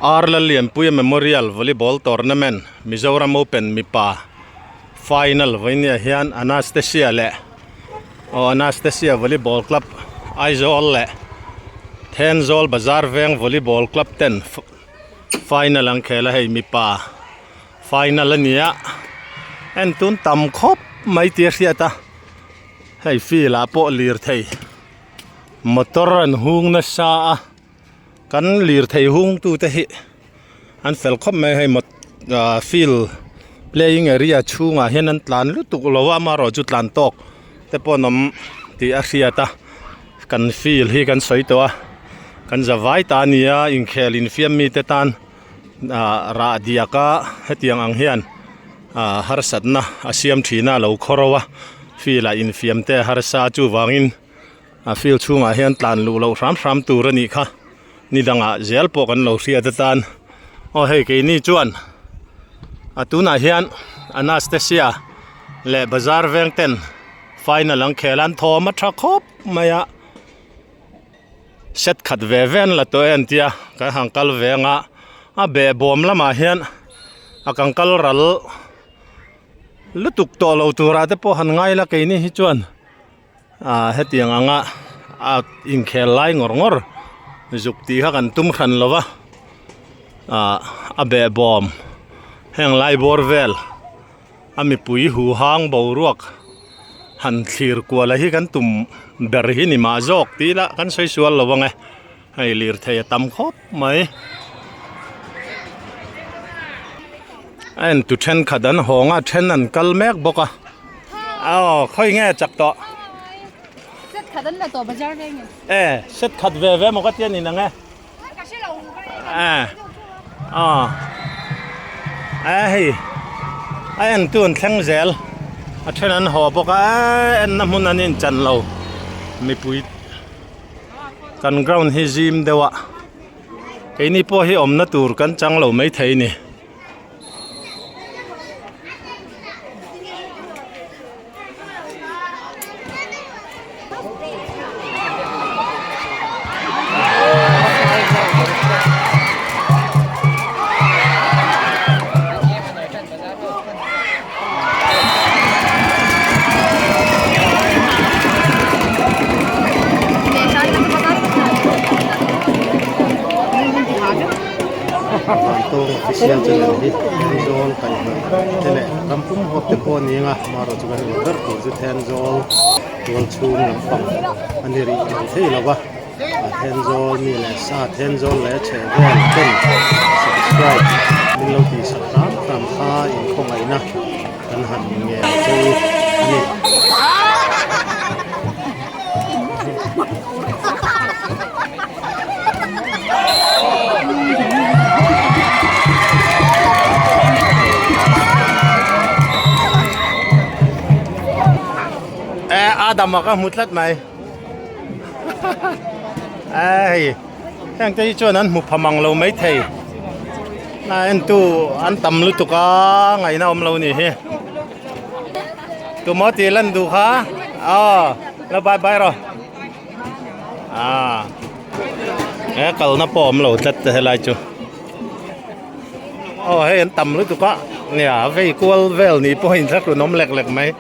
R Lallianpuia Memorial Volleyball Tournament Mizoram Open mipa final vawinia hian Anastasia leh aw Anastasia Volleyball Club Aizawl leh Thenzawl Bazar Veng Volleyball Club ten final an khel a hei mipa final a ni a en tun tam khawp mai tih a hriat a hei field ah pawh lirthei motor an hung nasa a. Kan lirthei hungtu te hi an fel khawp mai a hei ah field playing area chhungah hian an tlan lutuk lo a amaherawh chu tlan tawk te pawh an awm tih a hriat a kan field hi kan sawi tawh a kan za vai ta a ni a inkhel infiam mite tan ah rah diak a hetiang ang hian ah harsatna a siam thin a lo khaw ro a field ah infiam te a harsa chuvangin. A field chhungah hian tlan luh loh hram hram tur a nih kha ni dangah zel pawh kan lo hriat atan aw hei keini chuan a tunah hian Anastasia leh bazar veng ten final an khel a an thawm a tha khawp mai a set khat ve ve an la tawh e an tia kan han kal ve anga a behbawm lamah hian a kan kal ral lutuk tawh lo turah te pawh han ngai la keini hi chuan. Ah hetiang anga a inkhel lai ngawr ngawr zuk tih kha kan tum hran lo va ah a behbawm heng lai bawr vel a mipui hu hang boruak han thlir kual a hi kan tum ber hi ni mah zawk tih ila kan sawi sual lo ang e hei lirthei a tam khawp mai a en tu thenkhat an hawng a then an kal mek bawk a. Aw khawi nge chak tawh. Set khat an la tawh bazar veng em? E set khat ve ve maw ka tia ni nang e. Ka hre lo. E aw e hei a en tu an thleng zel a then an haw bawk a e en na hmun an in chan lo mipui kan ground hi zim deuh a keini pawh hi awmna tur kan chang lo maithei a ni. Vantawng official channel hi Thenzawl kaihhnawih te leh ram pum huap te pawh a ni ang a amaherawh chu kan uar ber tur chu Thenzawl tual chhung lampang a ni rih lo thei lo va a Thenzawl mi leh sa Thenzawl leh chheh vel ten subscribe min lo tih sak hram hram kha inkhawngaihna kan han ngel chu a ni. E Adama ka hmu tlat mai e hei heng te hi chuan an hmu pha mang lo mai thei a en tu an tam lutuk a ngaihna awm lo ni hi tumaw tih lan duh kha aw lo bye bye rawh. Ah he kalna pawh awm lo tlat te helai chu aw hei an tam lutuk a nia vei kual vel ni pawh in thla hlun awm lek lek mai.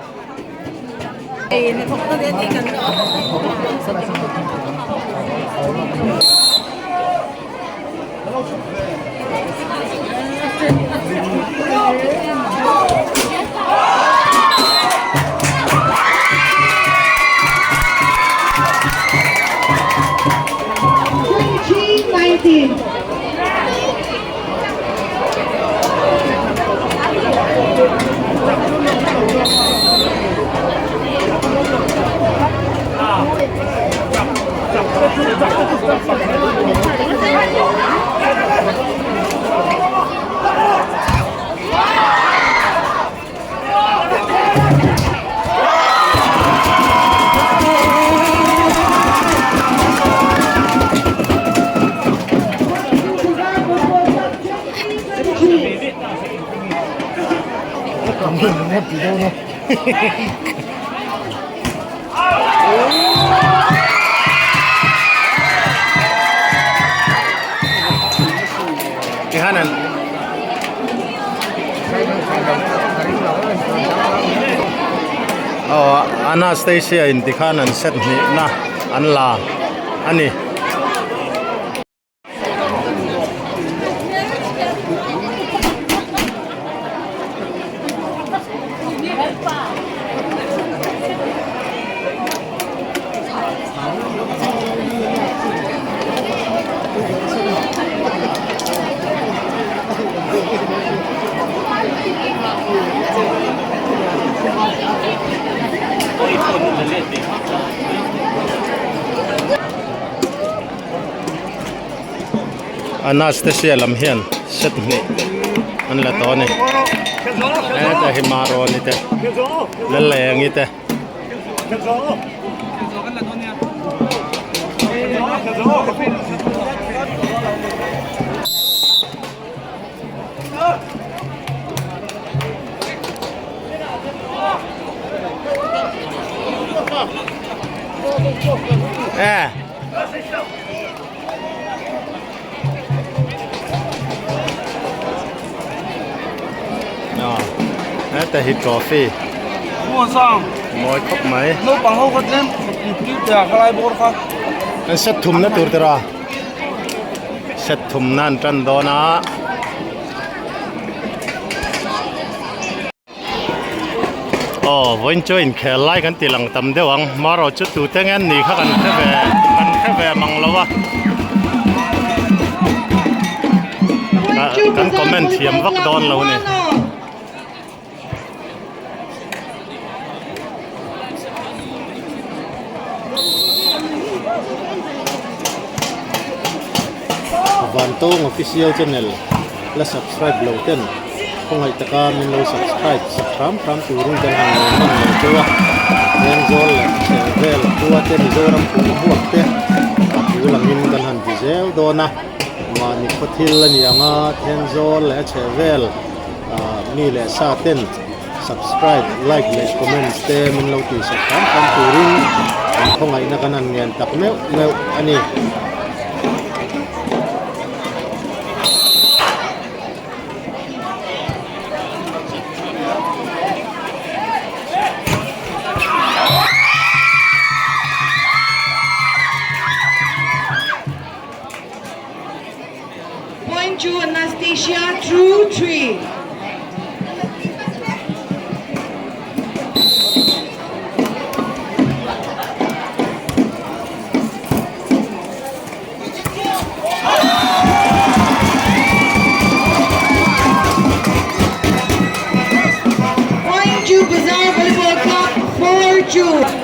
Tikhan an Aw Anastasia in tikhan an set hnihna an la a ni. Anastasia lam hian set hnih an la tawh a ni heta hi Marawni te Lallengi te. Eh. Heta hi trophy mawi khawp mai naupang ho kha tlem tir a khalai bawr kha an set thumna tur te ra set thumna an tan dawn a. Aw vawiin chu inkhel lai kan ti lang tam deuh ang marawh chu tute nge an nih kha kan hre ve kan hre ve mang lo a kan comment thiam vak dawn lo a ni. Vantawng official channel la subscribe lo ten khawngaih taka min lo subscribe sak hram hram turin kan han lo hman lo cheu a Aizawl leh chhehvel khua te Mizoram pum huap te a thu langin kan han ti zel dawn a mahni khaw thil a ni ang a Thenzawl leh a chhehvel ah mi leh sa ten subscribe like leh comment te min lo tih sak hram hram turin an khawngaihna kan han ngen tak meuh meuh a ni. Point to Anastasia True 3. Point to Bazaar Volleyball Club 4 2.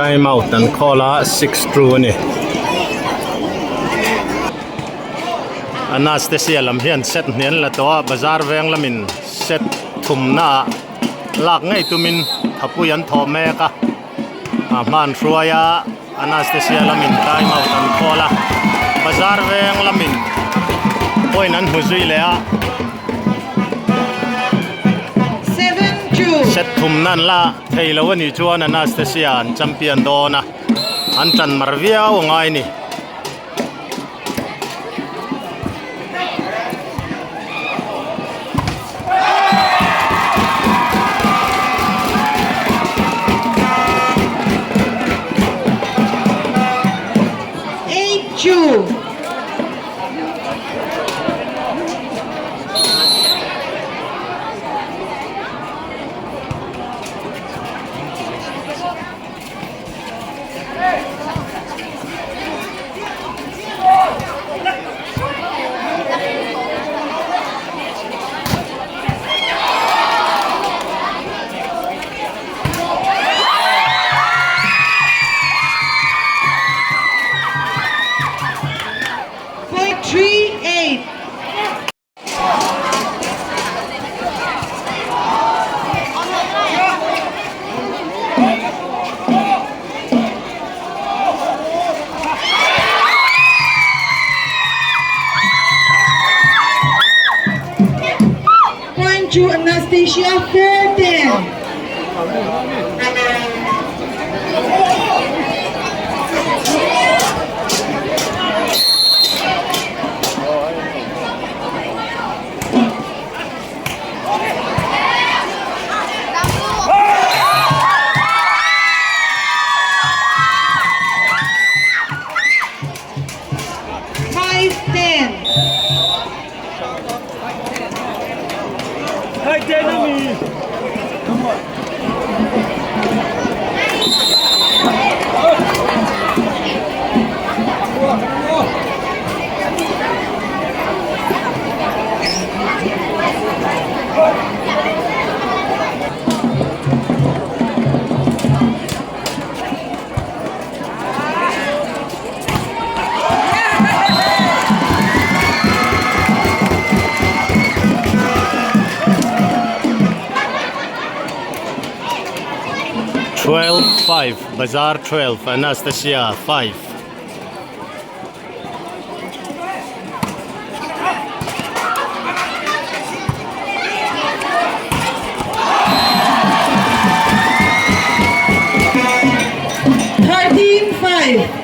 Time out an call a 6 2 a ni. Anastasia lam hian set hnian la tawh a bazar veng lamin set thumna ah lak ngei tumin thapui an thawh mek a a hman hruai a Anastasia lamin time out an call a bazar veng lamin point an hmu zui leh a set thumna an la thei lo a nih chuan Anastasia an champion dawn a an tan mar viau a ngai a ni. 8 2. 3 8. Point to Anastasia 4-10. 5-10. 12 5 Bazar 12 Anastasia 5. 13-5.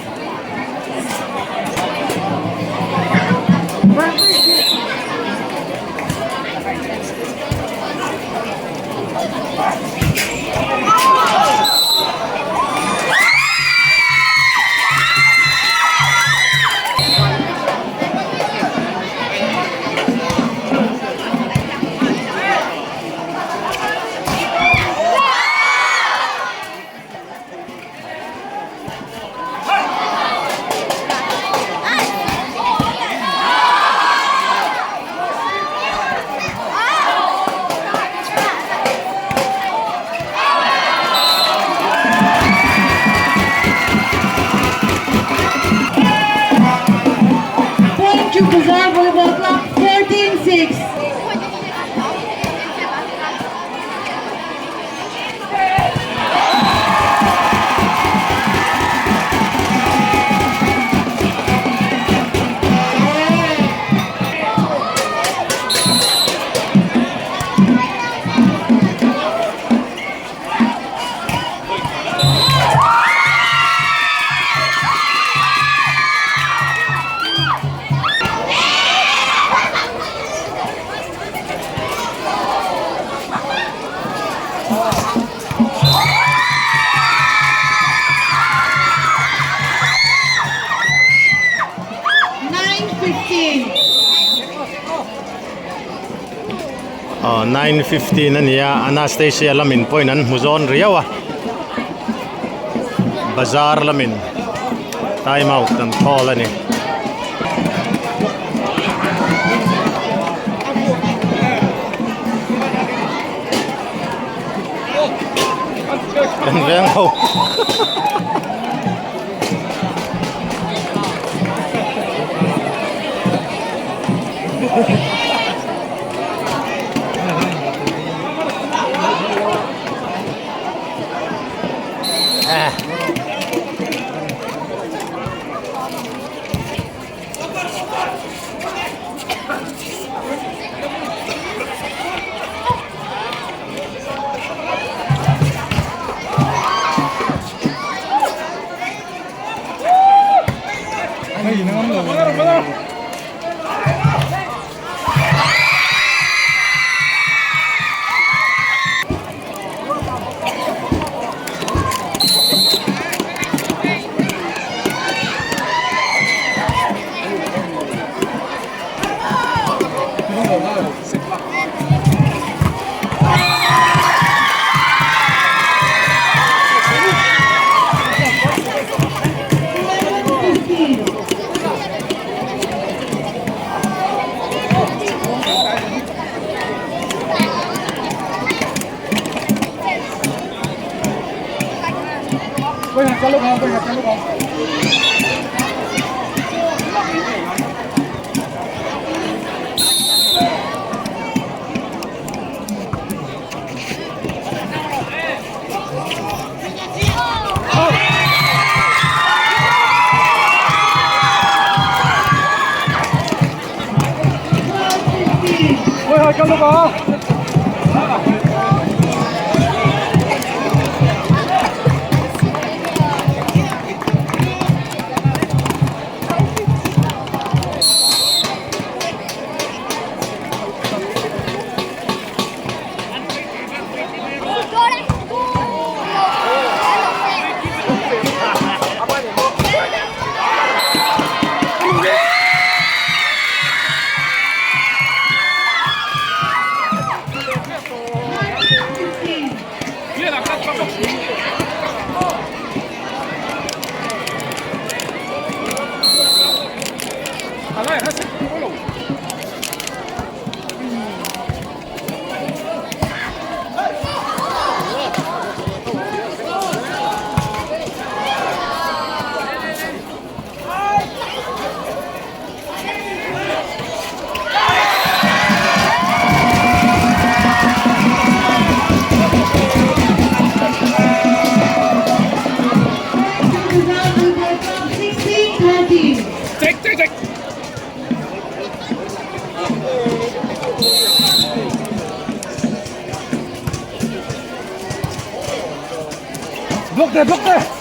Point to Bazaar Volleyball Club 14-6. 9-15. Aw 9:15 a nia Anastasia lamin pawhin an hmu zawn riau a bazar lamin time out an call a ni. Kan veng ho. Block there, block there.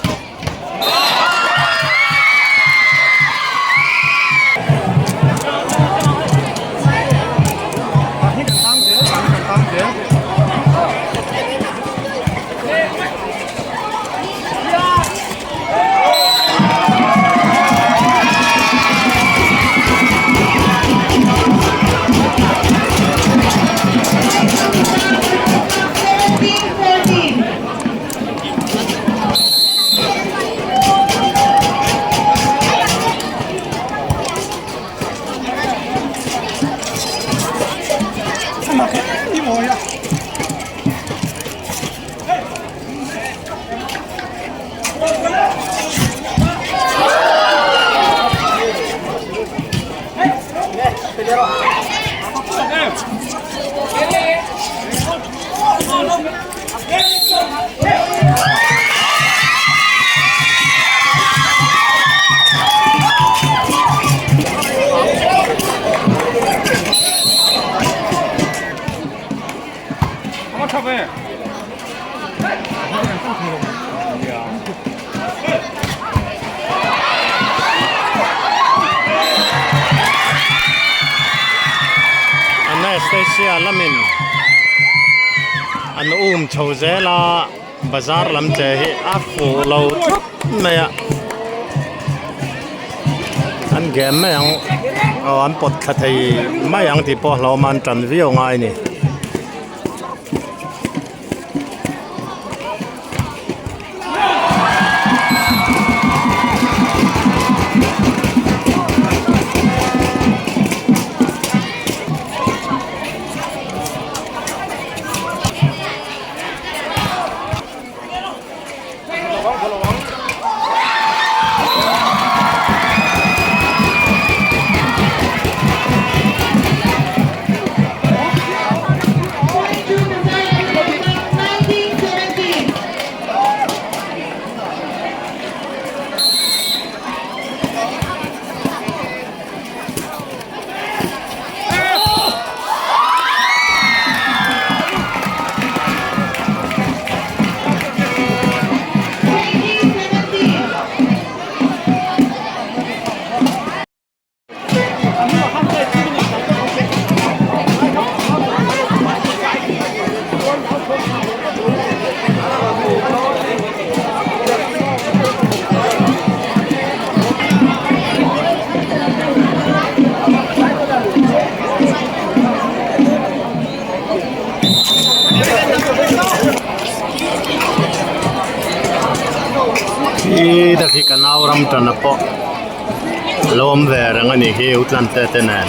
Anastasia lamin an um chho zel a bazar lam che hi a fuh lo thut mai a an game mai ang aw an pawt thla thei mai ang tih pawh hlauhawm a an tan viau ngai a ni. Khi takhi ka nau ram tana pawh a lo awm ve reng a nih hi utlante te nen.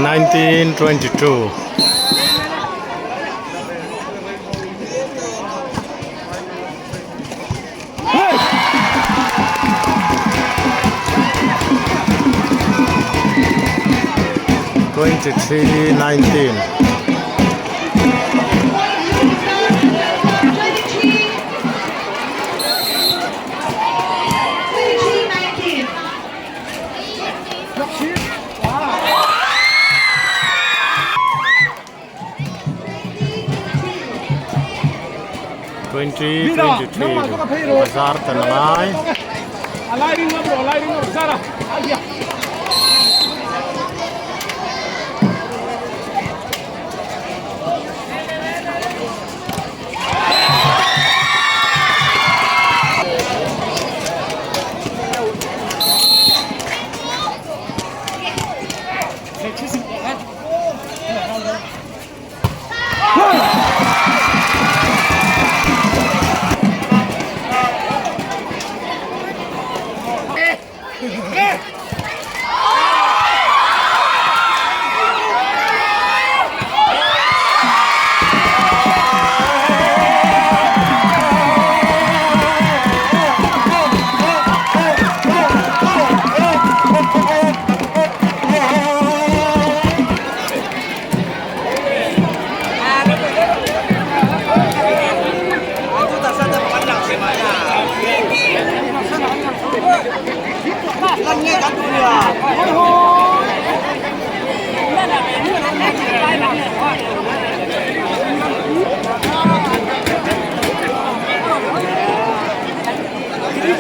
1922. 23 19. 2023 bazar ta la ngai.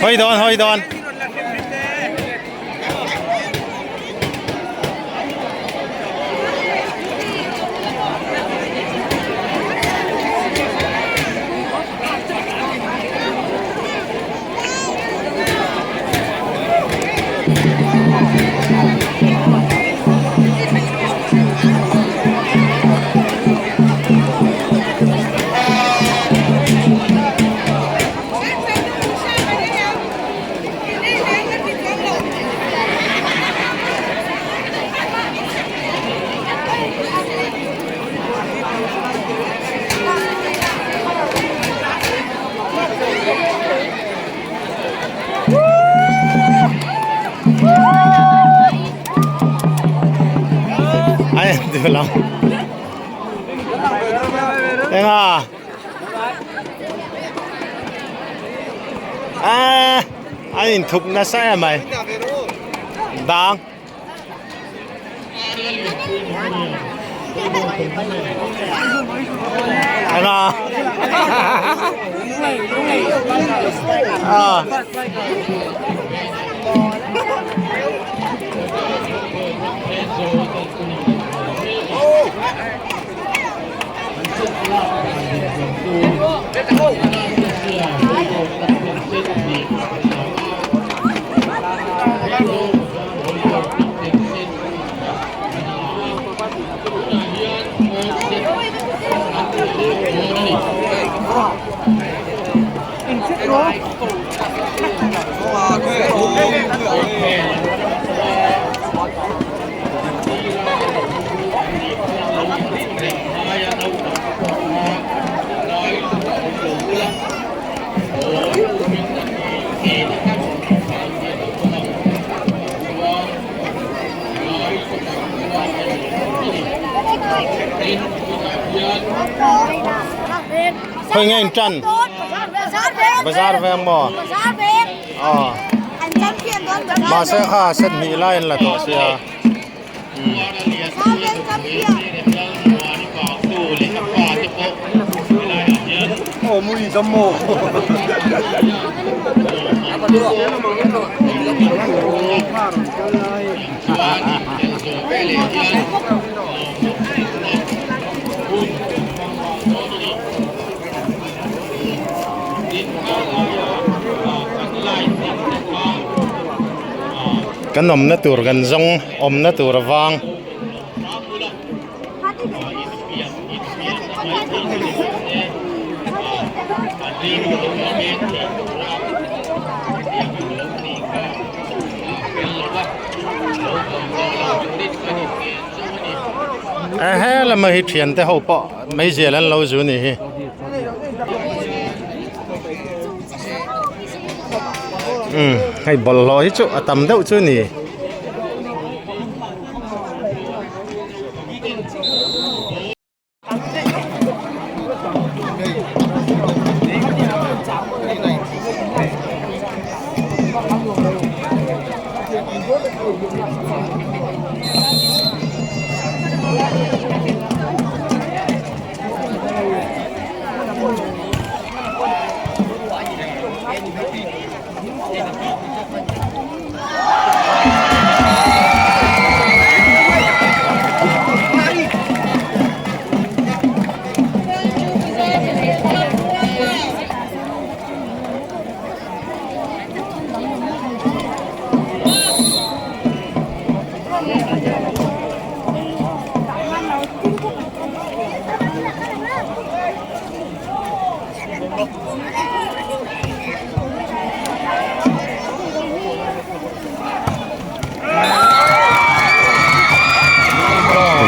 Hawi dawn hawi dawn. Ai duh lo enga a a inthup nasa em mai dang. Enga a. Khawi nge in tan? Bazar veng maw? Aw. Mahse kha set hnih lai an la tawh sia. Kan awmna tur kan zawng awmna tur avang. He lama hi thian te ho pawh meizial an lo zu ni hi. Umm hei bawlhhlawh hi chu a tam deuh chu ni.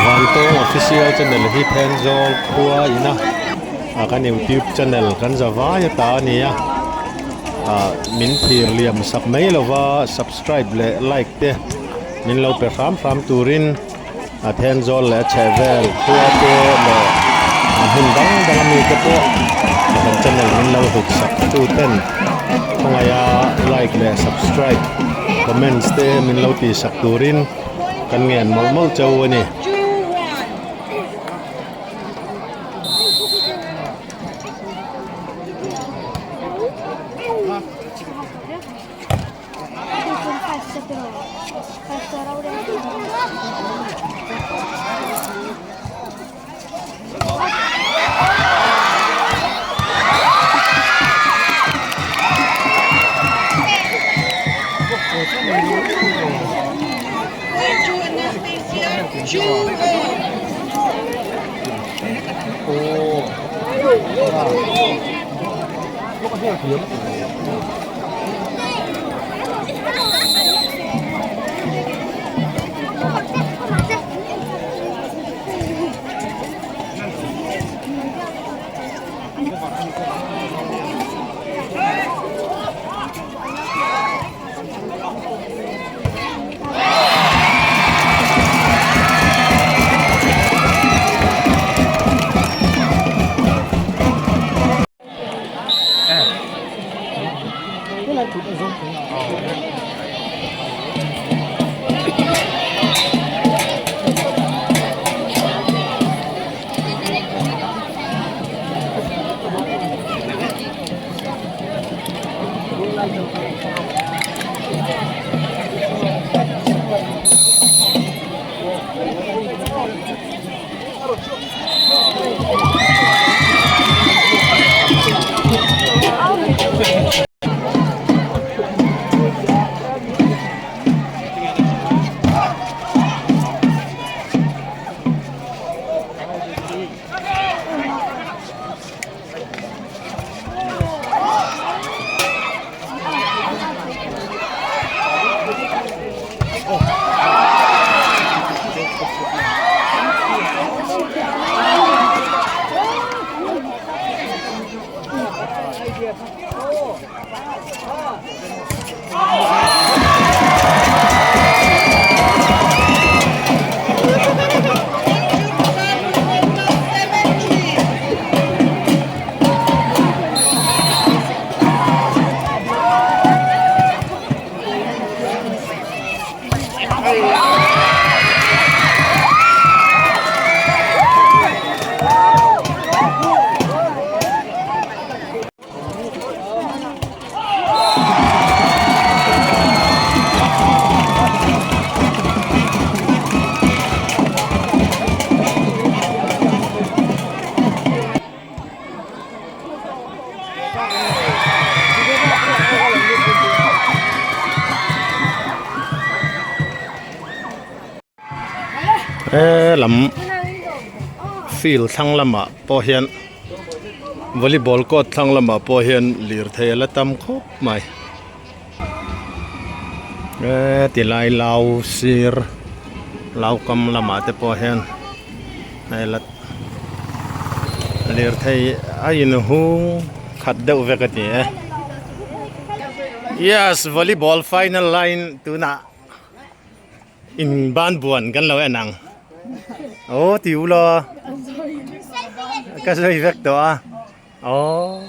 Vantawng official channel hi Thenzawl khua ina a kan youtube channel kan za vai ata a ni a ah min thir liam sak mai lova subscribe leh like te min lo pe hram hram turin a Thenzawl leh a chhehvel khua te leh a hmun dang dang ami te pawh kan channel min lo hlut sak tu ten khawngaih a like leh subscribe comments te min lo tih sak turin kan ngen mawlh mawlh chauh a ni. He lam field thlang lamah pawh hian volleyball court thlang lamah pawh hian lirthei a la tam khawp mai he tilai lau sir lau kam lamah te pawh hian hei la lirthei a inhung khat deuh vek a ni e yes volleyball final line tunah. In ban buan kan lo en ang. Aw ti u lo. Ka sawi vek tawh a. Aw.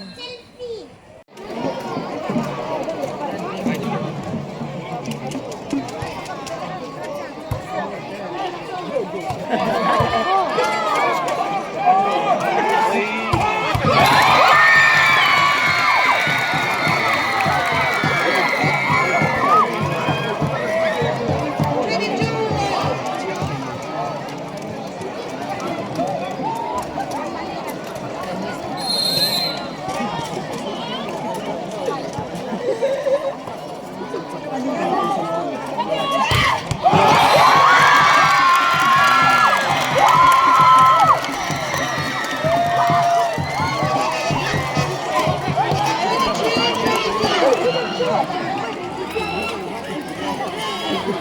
24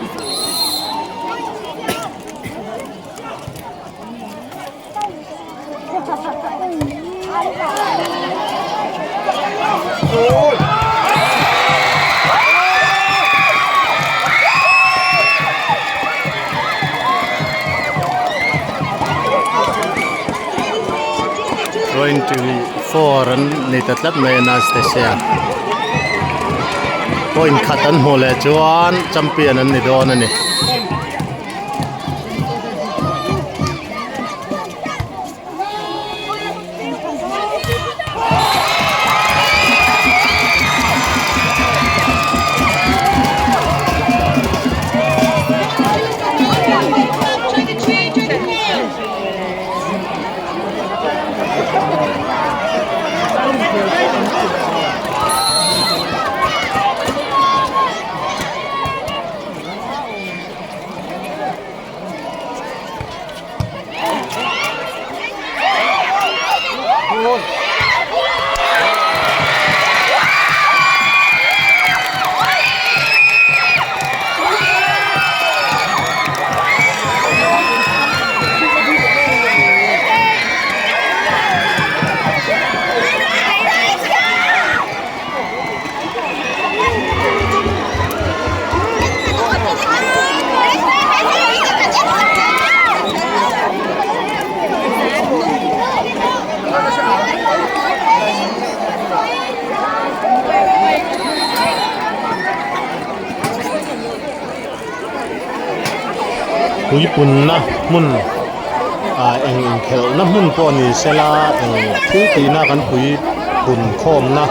an ni ta tlat mai a Anastasia point khat an hmuh leh chuan champion an ni dawn a ni. Puipunna hmun ah eng inkhelhna hmun pawh ni sela eng thil tihna kan puipun khawmna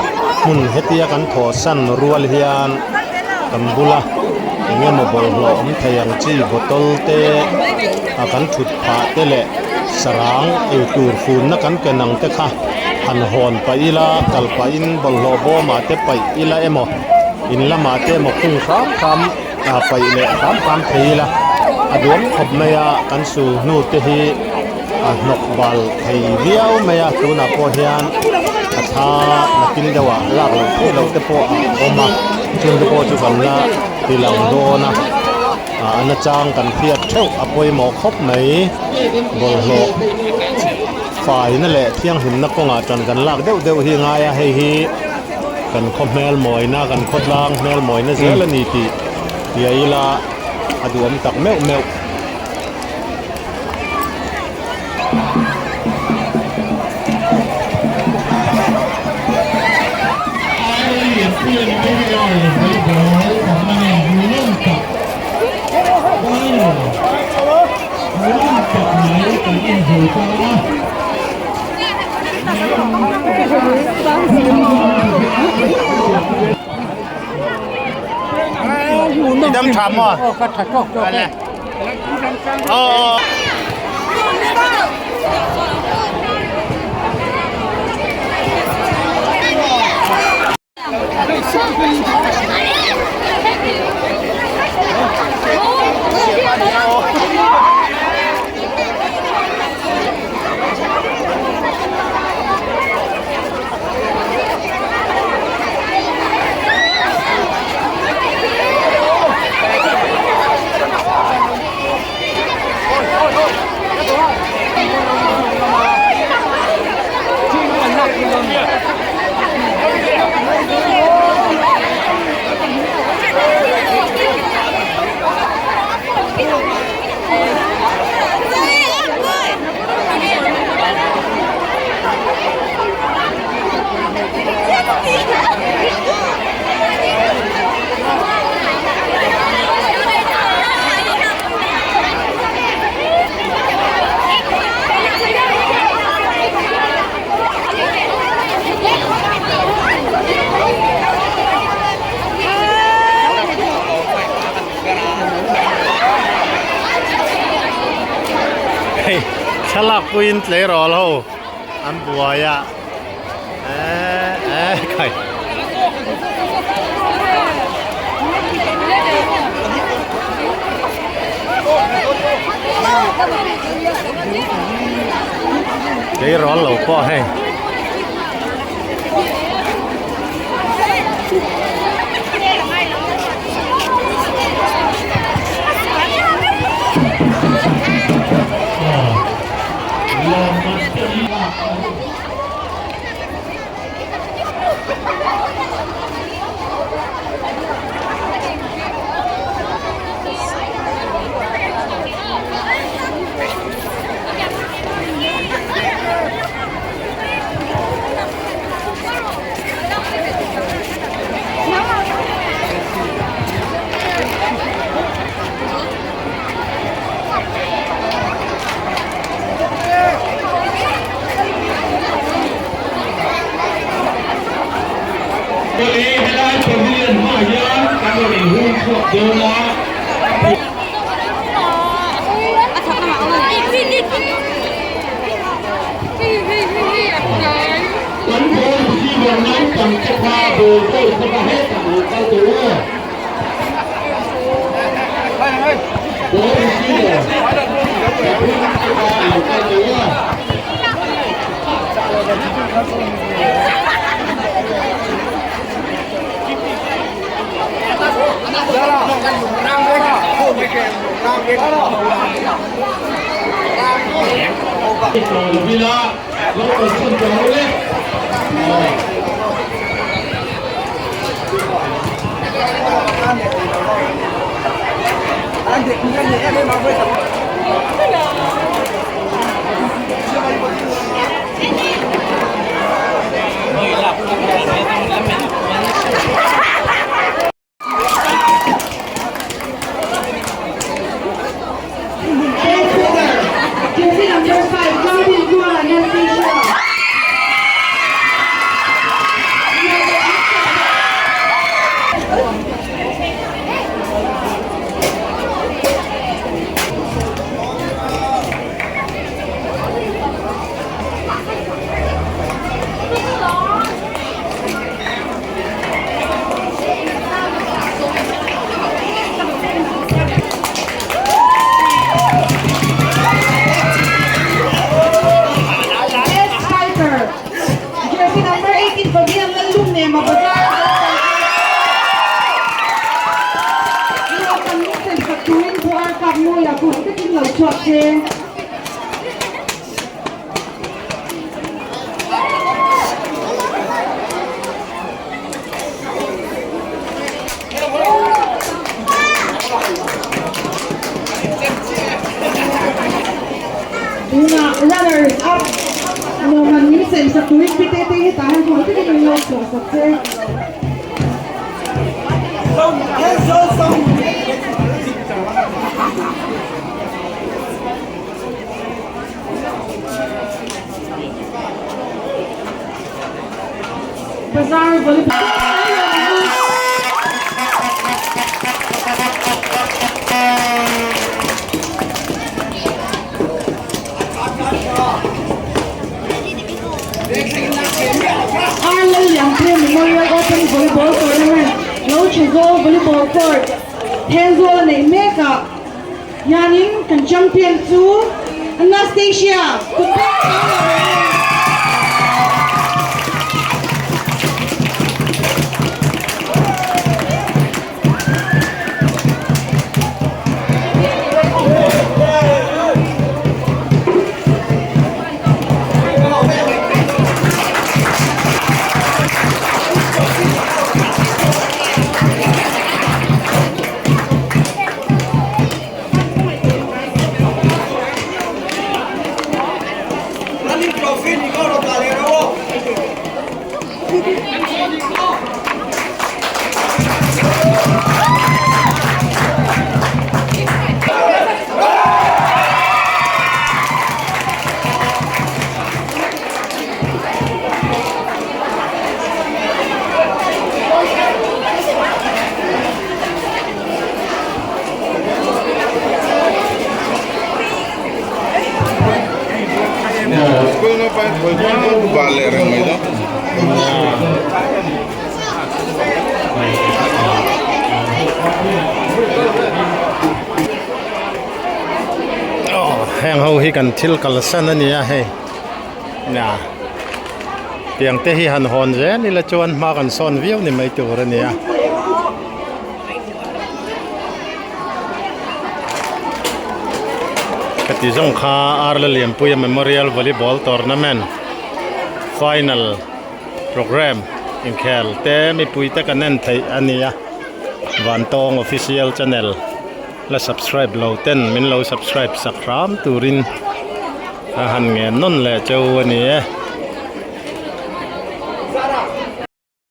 hmun hetia kan thawhsan rual hian kan bula eng emaw bawlhhlawh awm thei ang chi bottle te ah kan thut phah te leh sarang eitur funna kan ken ang te kha han hawn paih ila kal pahin bawlhhlawh bawmah te paih ila emaw in lamah te emaw khung hram hram ah paih leh hram hram thei ila a duam khawp mai a kan sul hnu te hi a hnawk bal thei viau mai a tunah pawh hian a thla nakin deuh ah lak loh theih loh te pawh a awm a chung te pawh chu kan la ti lang dawn a ah a nachang kan hriat theuh a pawimawh khawp mai bawlhhlawh faina leh thianghlimna kawngah tan kan lak deuh deuh hi a ngai a hei hi. Kan khaw hmel mawina, kan khaw tlang hmel mawina zel a ni tih tia ila a duhawm tak meuh meuh. Dam tha maw? Ka tha tawk tawk e. Aw. Hei thlalak puiin tleirawl ho an buai a eh eh khai. Tleirawl lo pawh hei. Awle helai pavilion hmaah hian kan rawn inhung chhuak dawn a. Kan ball receiver naupang te kha ball goal te kha hetah lo kal tawh u. Ball receiver pathum te kha lo kal tawh u. Jersey number 5, Calvin Kuala, Anastasia. Best Spiker, Jersey number 18, Fabian Lalumnema, Bazar. Tuna runners up lawmman min sem sak turin pite te hi tah hian khawngaih takin an lo chhuah sak che. Bazar volleyball. Arlo Liangpui Memorial Open Volleyball Tournament lo Chhazawl Volleyball Court Thenzawl a neih mek ah hianin kan champion chu Anastasia Kupek a lo ni. Heng ho hi kan thil kalsan a ni a hei nia tiang te hi han hawn zel ila chuan hma kan sawn viau ni mai tur a ni a. Heti zawng kha Arla Lianpuia Memorial Volleyball Tournament. Final programme inkhel te mipui te kan en theih a nia Vantawng official channel la subscribe lo ten min lo subscribe sak hram turin a han ngen nawn leh cheu a ni e.